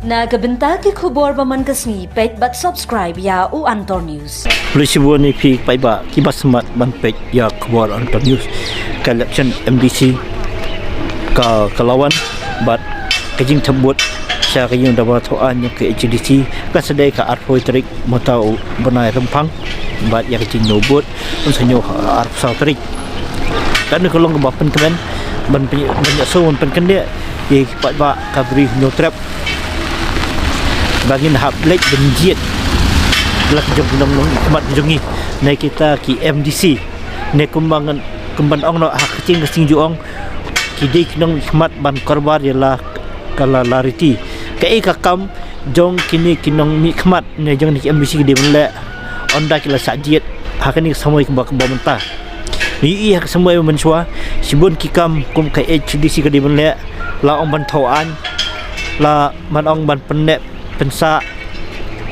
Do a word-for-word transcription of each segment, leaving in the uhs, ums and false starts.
Na ka bynta ki khubor ba man ka sngi, peit bad subscribe ïa u Antor News. Khublei shibun ïa phi ki paidbah kiba sngewbha ban peit ïa khubor Antor News. Ka election M D C ka, ka la wan bad ka jingthep vote sha ka ïing dorbar thaw aiñ ka H D C ka sa dei ka arphew tarik mynta u bnai Rymphang bad ïa ka jingñiew vote un sa ñiew ha arphew saw tarik. Kane ka long kaba pynkmen ban pyn-, ban ïa sngewbha ban pynkyndit ïa ki paidbah ka Bri Hynñiewtrep ba ngin hap leit ban jied la ka jong ki nongmihkhmat jong ngi ne kita ki M D C ne kumba ngan, kumban ong noh ha ka ktien ka Sing ju ong ki dei ki nongmihkhmat ban korbar ïa la ka la, la riti. Kaei ka kam jong kine ki nongmihkhmat ne jong kine ki M D C ki dei ban leh, ynda ki la shah jied ha kane ka samoi kaba, kaba mynta. Ngi ïohi ha ka samoi mynshuwa shibun ki kam kum ka H D C ka dei ban leh, la ong ban thaw aiñ, la ban ong ban pynneh pynsah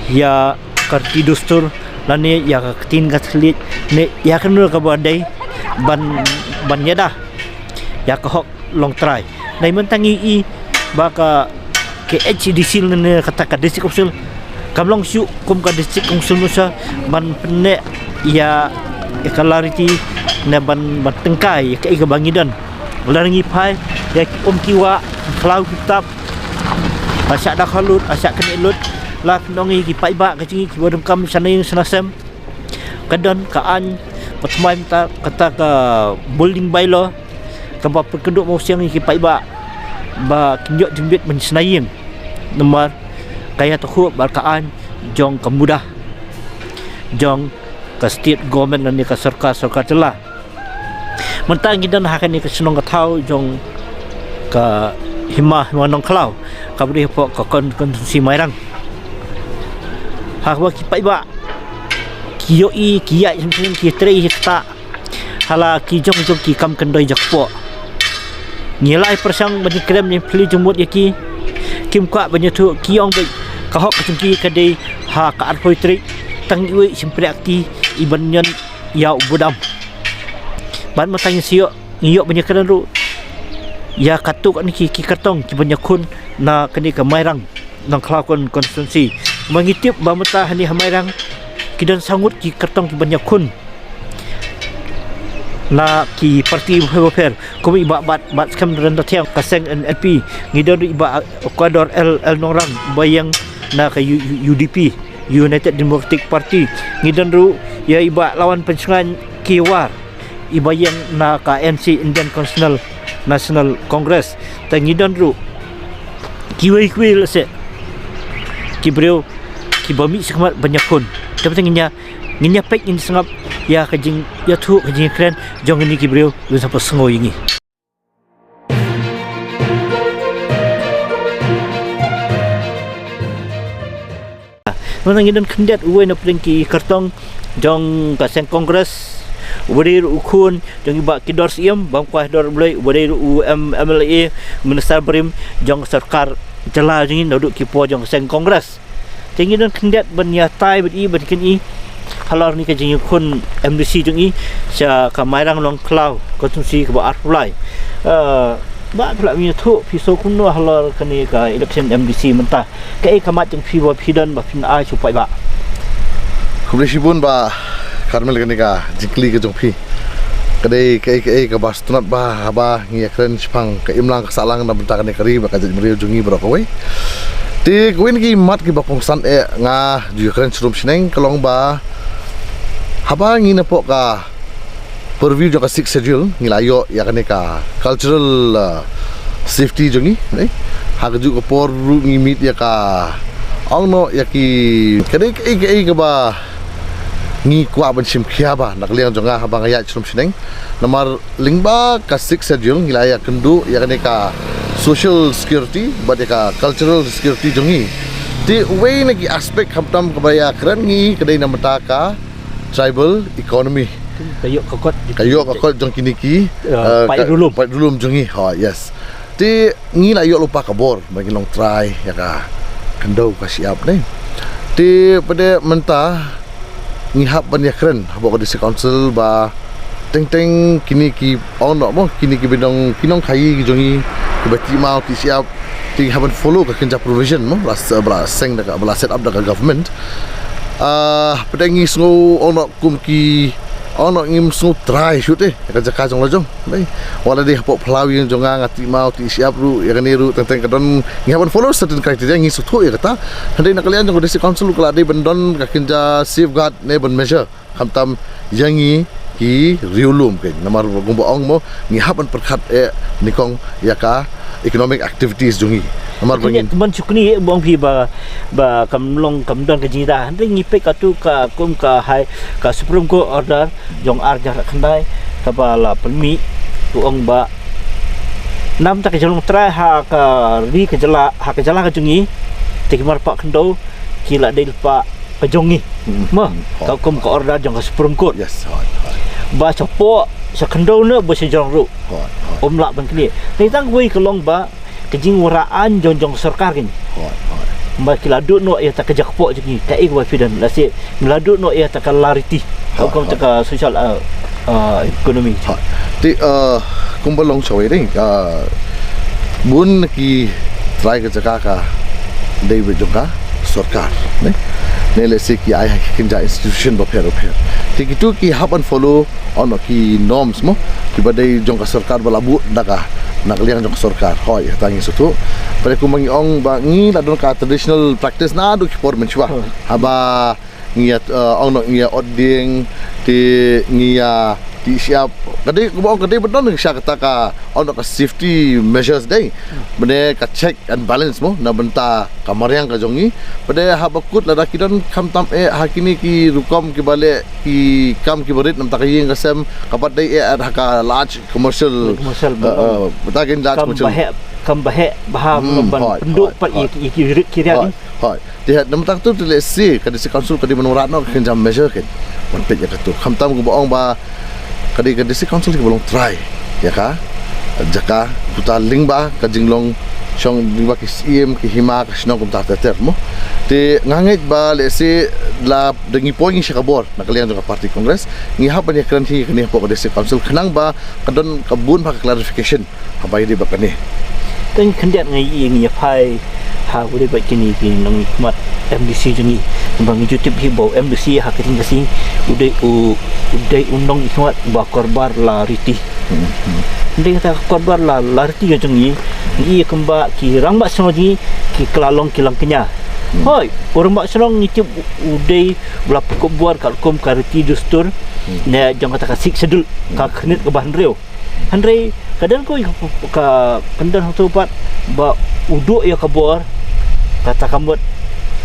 ïa ka riti dustur lane ïa ka ktien ka thylliej ne ïa kano kaba dei ban, ban ïada ïa ka hok longtrai. Nai mynta ngi ïohi ba ka, ka H D C lane kata ka District Council kam long shuh kum ka District Council mynshwa ban pynneh ïa, ïa ka la riti ne ban, ban tyngkai ïa kaei kaba ngi don. Lada ngi phai ïa ki um ki wah, ki khlaw ki tap, ha shah da khaw lut, ha shah kane lut, la phin ong ïa ki paidbah ka jong ngi kiba donkam shna ïing shna sem. Ka don ka aiñ ba thymmai mynta, kata ka building bylaw kaba pynkynduh mawsiang ïa ki paidbah ba kin ïoh jingbit ban shna ïing. Namar ka ïathuh bad ka aiñ jong ka MUDA jong ka state government lane ka sorkar, sorkar jylla. Mynta ngi don ha kane ka shnong ka thaw jong ka Hima, Hima Nongkhlaw kaba dei hapoh ka kon-, konstituensi Mairang. Ha kaba ki paidbah ki ïohi, ki ïaid sngewsih, ki trei ïa kata ha la ki jong jong ki kam kyndoi jakpoh. Ngi la ai pyrshang ban ïakren ïaphylliew jingmut ïa ki, kim kwah ban ïathuh, ki ong ba ka hok ka jong ki ka dei ha ka arphew tarik, tang iwei shympriah kti i ban ñion ïa u budam. Bad mynta ngi sa ïoh, ngi ïoh ban ïakren ruh ïa katto katne ki, ki kyrtong kiban ïakhun na kane ka Mairang Nongkhlaw kon-, konstituensi. Ma ngi tip ba mynta hangne ha Mairang ki don saw ngut ki kyrtong kiban ïakhun na ki parti bapher bapher, kum i Bah Bat, Batskhem Ryntathiang ka seng N P P, ngi don ruh i Bah Ecuador L, L Nongrang ba ïeng na ka U, U, U D P, United Democratic Party. Ngi don ruh ïa i Bah Lawan Pynsngain Kiwar, i ba ïeng na ka N C, Indian Constitutional National Congress. Te ngi don ruh kiwei kiwei lehse ki briew kiba mih shakhmat ban ïakhun. Te mynta ngin ïa, ngin ïa peit, ngin sngap ïa ka jingïathuh, ka jingïakren jong kine ki briew, ngin sa peit, sngew ïa ngi. Ngi don khyndiat uwei na pdeng ki kyrtong jong ka seng Congress, uba dei ruh u khun jong i Bah Kidor Syiem, bam kwah dor Blei, uba dei ruh u M-, M L A, minister barim jong ka sorkar jylla jong ngi naduh ki por jong ka seng Congress. Te ngi don khyndiat ban ïatai bad i, ban kynnoh i halor kane ka jingïakhun M D C jong i sha ka Mairang Nongkhlaw konstituensi kaba arphew lai. Eh, Bah, phi lah ban ïathuh, phi sngew kumno halor kane ka election M D C mynta? Kaei ka mat jong phi ba phi don ba phin ai sha u paidbah? Khublei shibun Bah Karmel, kane ka jingkylli ka jong phi ka dei kaei kaei kaba sngewtynnat bha haba ngi ïakren shaphang ka imlang ka sahlang na bynta kane ka ri bad ka jaitbynriew jong ngi baroh kawei. Te kawei na ki mat kiba kongsan eh nga ju ïakren sha rum shaneng ka long ba haba ngi napoh ka purview jong ka Sixth Schedule ngi la ïoh ïa kane ka cultural, uh, safety jong ngi, ne? Ha kajuh ka por ruh ngi meet ïa ka, ong noh, ïa ki, ka dei kaei kaei kaba ngi kwah ban shim khia bha na ka liang jong nga haba nga ïaid sha rum shaneng. Namar lyngba ka Sixth Schedule ngi la ïakynduh ïa kane ka social security bad ïa ka cultural security jong ngi. Te uwei na ki aspect khamtam kaba ïakren ngi ka dei na bynta ka tribal economy. Ka ïoh ka kot. Ka ïoh ka kot jong kine ki, eh, eh, paid ka-, rulum. Paid rulum jong ngi. Ha, yes. Te ngi la ïoh lypa ka bor ba ngin long trai ïa ka khyndew ka shyiap, ne. Te pat mynta ngi hap ban ïakren hapoh ka District Council ba teng teng kine ki, ong noh mo, kine ki ba nong, ki nongkhaïi ki jong ngi, kiba tih maw tih shyiap, Te haban follow ka kynja provision mo, ba la, ba la seng da ka, ba la set up da ka government. Ah, pdeng ngi sngew ong noh kum ki, ong noh ngim sngew trai shuh te ïa ka jaka jong la jong. Dei, wat la dei hapoh phyllaw ïing jong nga, nga tih maw tih shyiap ruh, ïa kane ruh teng teng ka don, ngi haban follow certain criteria, ngi sngewthuh ïa kata. Hynrei na ka liang jong ka District Council ruh ka la dei ban don ka kynja safeguard ne ban measure. Khamtam ïa ngi ki riewlum kein. Namar kumba ong mo, ngi hap ban pyrkhat eh nyngkong ïa ka economic activities jong ngi. Namar ba ngin, man shu kynni eh, ba ong phi ba, ba kam long, kam don ka jingïada. Hynrei ngi peit katto ka kum ka high, ka Supreme Court order jong ar hajar khyndai kaba la pynmih, ka ong ba namar ta ka jinglong trai ha ka ri ka jylla, ha ka jylla ka jong ngi, te ki marpa khyndew ki la dei lypa ka jong ngi. Hmm. Ma, hmm, ka kum ka order jong ka Supreme Court. Yes, hooid, hooid. Ba shapoh, sha khyndew ne, ba sha jrong ruh. Hooid, hooid. Ym lah ban knieh. Te tang kawei ka long ba ka jingwanrah aiñ jong, jong sorkar kein. Hooid, hooid. Ba ki la duh noh ïa ta ka jakpoh jong ngi, kaei kaba phi don, lehse ngi la duh noh ïa ta ka la riti. Hooid, hooid. Ka kum ta ka social, uh, uh, economy. Hooid. Te, uh, kumba long shawei dei, uh, bun ki trai ka jaka ka dei beit jong ka sorkar, ne? Ne lehse ki ai ha ki kynja institution bapher bapher. Te kito ki hap ban follow ong noh ki norms mo, kiba dei jong ka sorkar ba la buh da ka, na ka liang jong ka sorkar. Hooid, ïa kata ngi sngewthuh. Peit kumba ngi ong ba ngi la don ka traditional practice naduh ki por mynshuwa. Hmm. Haba ngi ïa, uh, ong noh ngi ïa ot dieng, te ngi ïa tih shyiap. Ka dei kumba ong ka dei ban don sha kata ka, ong noh ka safety measures dei. Bad ka check and balance mo, na bynta ka mariang ka jong ngi. Bad haba kut lada ki don khamtam eh ha kine ki rukom kiba leh ki kam kiba rit na bynta ka ïing ka sem, kaba dei eh ha ka large commercial, commercial, uh, uh, bad ka large commercial. Kam ba heh, kam ba heh bha, hmm, ban, hooid, pynduh, hooid, pat ïa, hooid, ki, ïa ki rit ki ria. Hooid, hooid. Te ha, namar kata te lehse ka District Council ka dei ban wanrah noh ka kynja measure kein ban peit ïa kato. Khamtam kumba ong ba ka dei ka District Council kiba long trai ïa ka jaka, kumta lyngba ka jinglong shong, lyngba ki syiem, ki hima, ka shnong kumta ter ter mo. Te nga ngeit ba lehse lada ngi poi ngi sha ka bor na ka liang jong ka party Congress, ngi hap ban ïakren hi kane hapoh ka District Council khnang ba ka don ka bun bha ka clarification. Haba ïadei bad kane. Te khyndiat nga ïa, nga ïa phai ha u dei bad kine ki nongmihkhmat M D C jong ngi. Ba ngi ju tip hi ba u M D C ha ka jingkasih u dei u, u dei u nongmihkhmat ba kyrpad la riti. Hmm, hmm. Dei kata ka kyrpad la, la riti ka jong ngi. Ngi ïa kumba ki rangbah shnong jong ngi ki kylla long ki lang kñia. Hmm. Hooid, u rangbah shnong ngi tip u, u dei ba la pynkup bor katkum ka riti dustur. Hmm. Ne jong kata ka Sixth Schedule, ka, hmm, khyrnit kaba hynriew. Hynrei ka don kawei ka, ka kyndon hangto pat ba u duh ïa ka bor, kata ka mut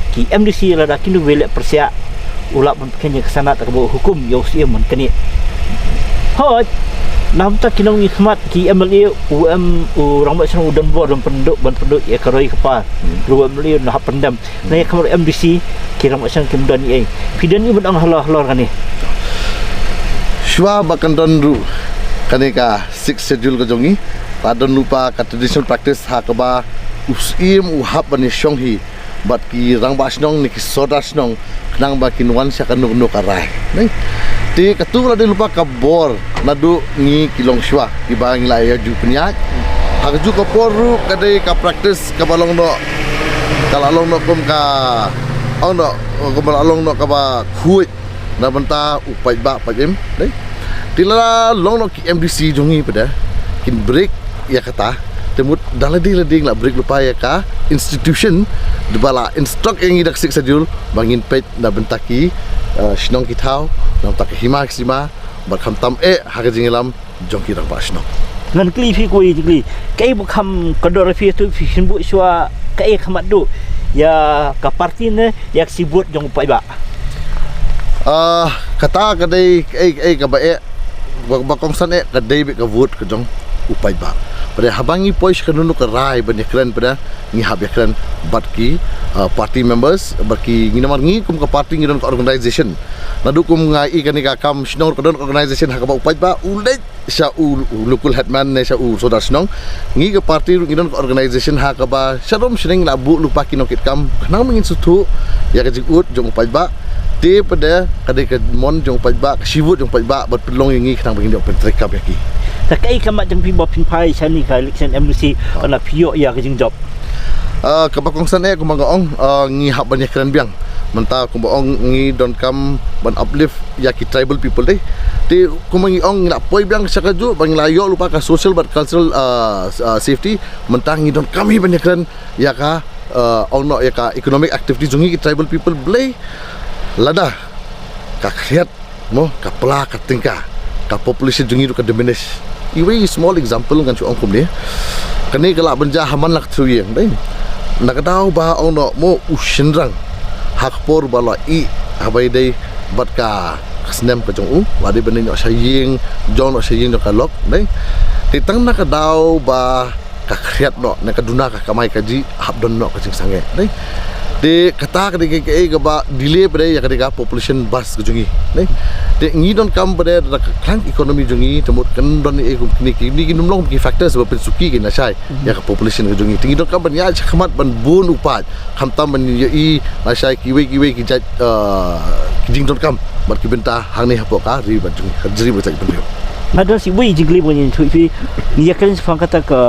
ki M D C lada kin duh ban leh pyrshah, u lah ban pynkheiñ ïa ka Senate kaba hukum ïa u Syiem ban knieh. Hooid, namar ta ki nongmihkhmat ki M L A, u em, u rangbah shnong u don bor ban pynduh, ban pynduh ïa ka roi ka par. Hmm. Ruh u M L A u hap pyndem. Na ïa ka mut M D C ki rangbah shnong kim don ei. Phi don ei ban ong halor halor kane? Shuwa ba kan don ruh kane ka Sixth Schedule ka jong ngi, la don lypa ka traditional practice ha kaba u Syiem u hap ban ïashong hi bad ki rangbah shnong ne ki sordar shnong khnang ba kin wan sha kano kano ka rai. Nai. Te kato la dei lypa ka bor naduh ngi ki longshuwa kiba ngi la ïa ju pynïaid. Ha kajuh ka por ruh ka dei ka practice kaba long noh, ka la long noh kum ka, ong noh, kaba la long noh kaba khuid na bynta u paidbah paidbah, dei. Te la long noh ki M D C jong ngi pat de kin break ïa kata. Te mut da lade lade ngi la break lypa ïa ka institution, da ba la instruct ïa ngi da ka Sixth Schedule ba ngin peit na bynta ki, eh, shnong ki thaw, na bynta ki hima ki sima, bad khamtam eh ha ka jingïalam jong ki rangbah shnong. Ngan kylli phi kawei ka jingkylli. Kaei ba kham kordor ïa phi, to phi shim vote shuwa, kaei ka kham duh, ïa ka party ne ïa ka shi vote jong u paidbah? Ah, kata ka dei kaei, kaei kaba eh, ba, ba kongsan eh ka dei beit ka vote ka jong u paidbah. Pat de haba ngi poi sha kano kano ka rai ban ïakren pat de ngi hap ïakren bad ki, ah, party members, bad ki, ngi namar ngi kum ka party ngi don ka organization. Naduh kum nga i kane ka kam shnong ka don organization ha kaba u paidbah u leit sha u, u local headman ne sha u sordar shnong. Ngi ka party ruh ngi don ka organization ha kaba sharum shnong la buh lypa ki nongkitkam khnang ba ngin sngewthuh ïa ka jingud jong u paidbah. Te pat de ka dei ka mon jong u paidbah, ka shi vote jong u paidbah bad pynlong ïa ngi khnang ba ngin ïoh pyntreikam ïa ki. Te kaei ka mat jong phi ba phin phai shane ka election M D C, ha, ban ïoh ïa ka jingjop? Ah, kaba kongsan eh, kumba nga ong, ah, ngi hap ban ïakren biang. Mynta kumba ong ngi donkam ban uplift ïa ki tribal people dei. Te kumba ngi ong ngi la poi biang sha kajuh ba ngi la ïoh lypa ka social bad cultural, ah, s-, ah, safety. Mynta ngi donkam hi ban ïakren ïa ka, ah, ong noh ïa ka economic activity jong ngi ki tribal people balei. Lada ka khriat mo, ka pla ka tyngka, ka population jong ngi ruh ka diminish. Iwei i small example ngan shu ong kumne. Kane ka lah ban jia ha man la ka three ïing dei. Na ka daw ba ong noh mo u shynrang ha ka por ba la ïeh haba ïadei bad ka, ka snem ka jong u, la dei ban ïeh noh sha ïing, jong noh sha ïing jong ka lok dei. Te tang na ka daw ba ka khriat noh, na ka duna ka kamai kajih, hap don noh ka jingsangeh dei. Te kata ka dei ka, ka, kaba delay pat dei ïa ka dei ka population bust ka jong ngi dei. Te ngi donkam pat dei da ka khlaiñ economy jong ngi, te mut kan don ei kum kine, kine ki nym long ki factors ba pynsuki ki nashai ïa ka population ka jong ngi. Te ngi donkam ban ïaid shakhmat ban bun u paid, khamtam ban ïohi nashai kiwei kiwei ki jait, ah, ki jingdonkam bad ki bynta hangne hapoh ka ri bad jong ngi, ka ri bad jait bynriew. Nga don sa iwei i jingkylli ba ngan ïathuh ïa phi. Ngi ïakren shaphang kata ka,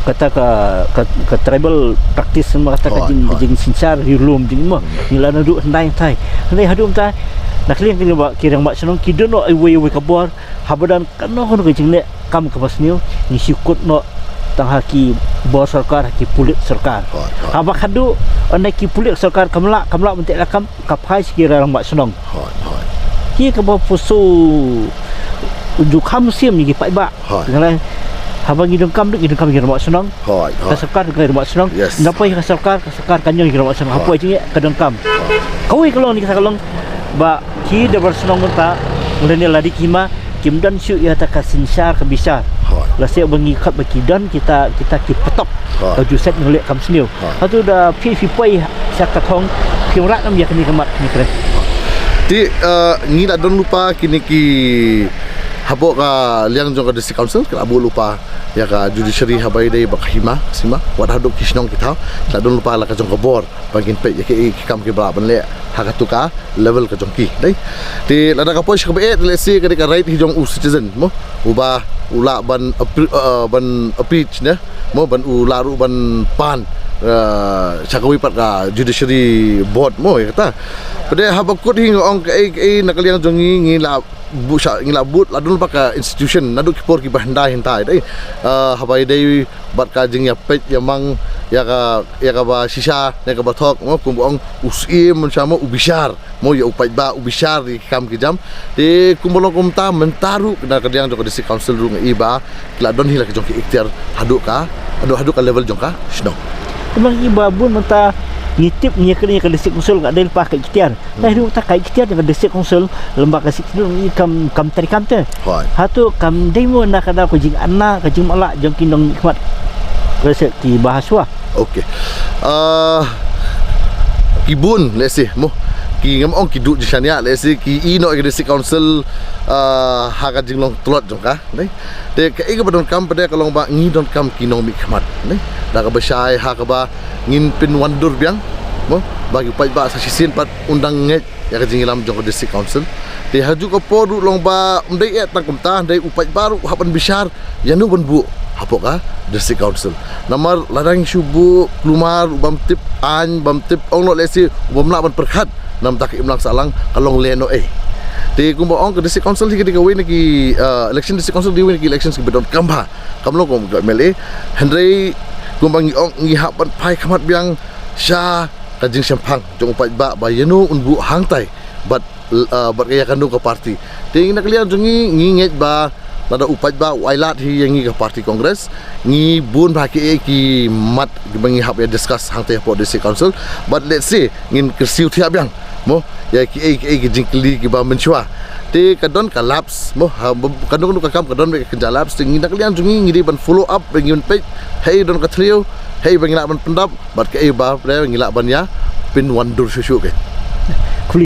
kata ka, ka, ka tribal practice, ma kata ka jing, jingsynshar ri lum jong ngi mo. Ngi la naduh hyndai thaw. Hyndai haduh mynta, na ka liang kane ba ki rangbah shnong ki don noh iwei iwei ka bor, haba don kano kano ka jingleh kam kaba sniew, ngi shu kut noh tang ha ki bor sorkar, ha ki pulit sorkar. Haba khatduh, ynda ki pulit sorkar kam lah, kam lah ban teh lakam, ka phai sha ki rangbah shnong. Ki kaba pyrshah u ju kham siem ïa ki paidbah. Haba ngi donkam ruh, ngi donkam ïa ki rangbah shnong. Ka sorkar donkam ïa ki rangbah shnong. Ynda poi ka sorkar, ka sorkar kan ïeng ïa ki rangbah shnong. Hapoh jingeh ka donkam. Kawei ka long, kata ka long ba ki dorbar shnong mynta lane lade ki hima kim don shuh ïa kata ka synshar ka bishar. Lashai ba ngi khot ba ki don kita, kita ki patok. Ka ju set nongleh kam sniew. Hato da phi, phi poi sha ka thong, phi wanrah nam ïa kane ka mat kane ka ri? Te, eh, ngi la don lypa kine ki, hapoh ka liang jong ka District Council ki la buh lypa ïa ka judiciary haba ïadei bad ka hima, sima, wat haduh ki shnong ki thaw, ki la don lypa la ka jong ka bor ba kin peit ïa ki, ki kam kiba lah ban leh ha katu ka level ka jong ki dei. Te lada ka poi sha kaba eh, let's say ka dei ka right hi jong u citizen mo, uba u lah ban appre-, eh, ban approach ne mo, ban u lah ruh ban pan, eh, sha kawei pat ka judiciary board mo, ïa kata. Pat dei haba kut hi nga ong kaei kaei na ka liang jong ngi, ngi la bud sha, ngi la bud, la don lypa ka institution naduh ki por kiba hyndai hyndai dei. Eh, haba ïadei bad ka jingïapeit ïamang ïa ka, ïa kaba shisha, ïa kaba thok mo, kumba ong u syiem mynshuwa mo, u bishar mo, ïa u paidbah u bishar ïa ki kam ki jam. Te kumba long kumta mynta ruh na ka liang jong ka District Council ruh nga i ba ki la don hi la ka jong ki iktiar haduh ka, haduh, haduh ka level jong ka shnong. Kumba i ba bun mynta ngi tip ngi ïa kane ka District Council ka dei lypa ka iktiar. Te haduh ta ka iktiar jong ka District Council lem bad ka Sixth Schedule ngi kam, kam trei kam te. Hato kam dei mo na ka daw ka jingana, ka jingmala jong ki nongmihkhmat, ka se ki bahaswa. Okay. Ah, ki bun, let's say mo, ki ngam ong ki duh jingshaniah, let's say ki i noh ïa ka District Council, ah, ha ka jinglong tlot jong ka, ne? Te kaei kaba donkam pat dei ka long ba ngi donkam ki nongmihkhmat, ne? Da kaba shai ha kaba ngin pynwandur biang mo, ba ki paidbah sa shisien pat un dang ngeit ïa ka jingïalam jong ka District Council. Te ha kajuh ka por ruh long ba ym dei eh tang kumta, dei u paidbah ruh hap ban bishar ïano ban buh hapoh ka District Council. Namar lada ngi shu buh kulmar, u bym tip aiñ, bym tip, ong noh let's say u bym lah ban pyrkhat na ka bynta ka imlang sahlang, ka long lehnohei. Te kumba ong ka District Council hi ka dei kawei na ki, eh, election, District Council dei kawei na ki election kiba donkam bha. Kam long kum ka M L A. Hynrei kumba ngi ong ngi hap ban phai khmat biang sha ka jingshemphang jong u paidbah ba ïano un buh hangtai bad, ah, bad ka ïa kano ka party. Te na ka liang jong ngi ngi ngeit ba lada u paidbah u ailad hi ïa ngi ka party Congress, ngi bun bha kiei ki mat kiba ngi hap ïa discuss hangtai hapoh District Council. But let's say ngin kyrsiew thiah biang mo ïa kiei kiei ki jingkylli kiba mynshuwa. Te ka don ka lapse mo, ha, ba, kano kano ka kam ka don ka jingkylli lapse. Te ngi na ka liang jong ngi ngi dei ban follow up, ba ngin peit hei don ka thliew, hei ba ngi lah ban pyndap, bad kaei ba, ba ngi lah ban ïa pynwandur shuh shuh ke. Khublei